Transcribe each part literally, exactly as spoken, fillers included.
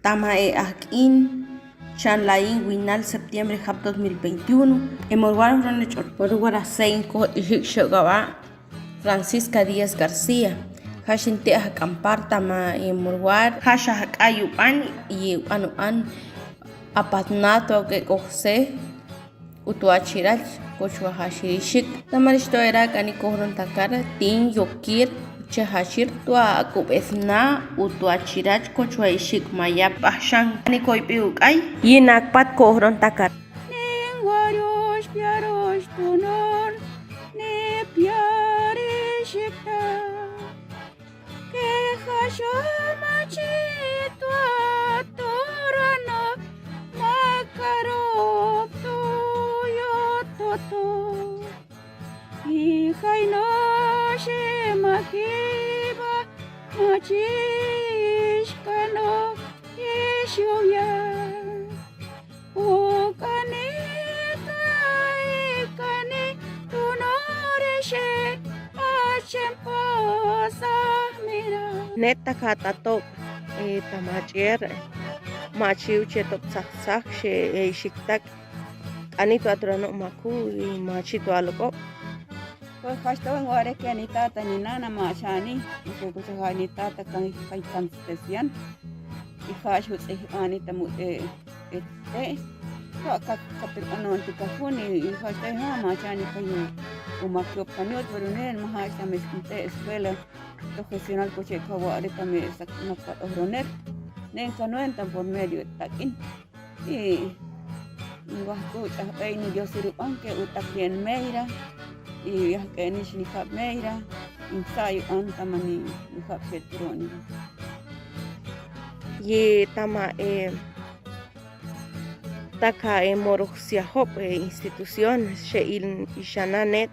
Tama e ak'in, chan layin winal septiembre jab dos mil veintiuno, e Moruar Ojroner ch'ol, Moruar Asein, kojt'ishik xewgaba Francisca Díaz García. Jax inte ak'an par tama e Moruar, jax ak'ay uban, i uban uban apatna to ak'ek'ojse u tuachiral, kochua jaxir ishik. Tamarix to erak'ani kojron takar, tin yokir, uchaj jaxir, tua ak'ubesna u tuachiral, kochua ishik mayap. Baxan, ani koybi uk'ay, yinak pat kojron takar. Nin warosh piarosh tunor, ni piari shikta. Kejaxo machi tua turano, makarop tuyo toto. Ijaino shemakiba, machi ishkano ishuyas. Ukani, kai, kani, tunore she, achem pasah mira. Net takata top, e, tama ch'er, machi uche top sahsah, she, e, ishiktak, kani tua turano maku, i machi tua lok'o. Pues, jaxta wen ware ke ni tata ni nana machani, ke kucha ja ni tata kan, kan, kan tesian. I jax juts'e ani tamu, e, e, te. Tua ka, katur anon ti kajuni, i jaxta ja machani kayu. Umak yop kaniot, pero nen ma jaxta mes te escuela profesional koche kaware tame sak nakpat ojroner. Nen kanuen tam por medio tak'in. I, i wahku ch'ahbey ni Dios iruban ke utak yen meyra, i yahk'eni shni jab meyra, i sa yu an tama ni jab shet roni. Ye tama, e, taka, e, morojsiajob, e, institución, she il, i shana net,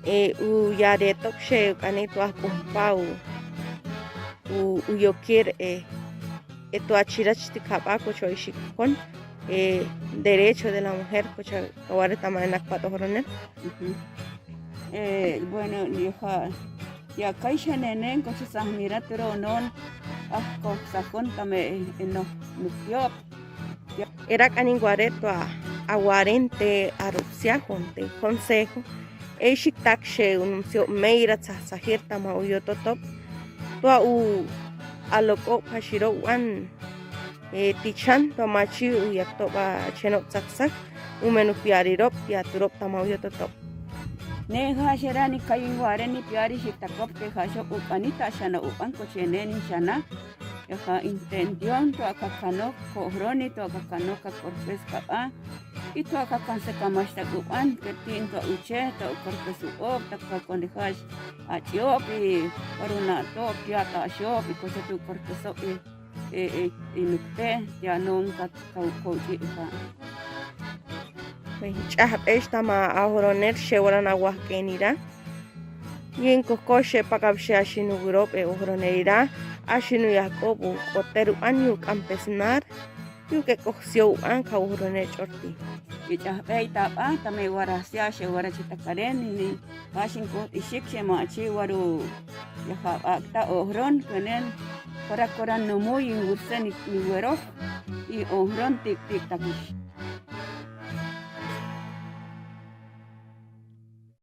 e, u yare top she, u kani tua kumpa, u, u, u yokir, e, e, tua chirach ti kaba, kocho ishikon, e, derecho de la mujer, kocho kaware tama e nakpat ojroner. Ujú. E, bueno, ya ka, ya kaisha nenen, kocho sahmira turo non, ah, ko sahon tame, e, no, nukiop. Erak anin ware tua awarente arupsiahon te consejo, e ishiktak she unumsio meyra tsahsahir tama uyo totop. Tua u alok'o pashiro wan, e, tichan tua machi u yaktoba cheno tsahsah, umen u piarirop, piaturop tama uyo totop. Nen ja shera ni kayin ware ni piari shiktakop ke ja sho uban ni ta shana uban koche nen ni shana. Eja intención tua kakanok kojroni, tua kakanok kakorpes kaba. I tua kakan se kamash ta uban, ketin tua uche, tua ukorpes uob, ta kakonejash achiob, i paruna to, piata ashiob, i koche tu korpeso, i, i, i, i nukte, ya non kat kau kouchi ifa. Ch'ahbesh tama a ojroner she walan awahk'enira. Yin kohkoshe pakabshe ashin u gurop e ojronerira, ashin u yahk'ob u k'oter u an yu k'ampesnar, yu k'ek'ojsio u an ka ojroner ch'orti. Ich'ahbey taba, tame warahsia she warachi takaren, ni ashin koht'ishik she machi waru yahab akta ojron, kenen, kora kora numu yin wurse ni, ni weroj, i ojron tik tik takish.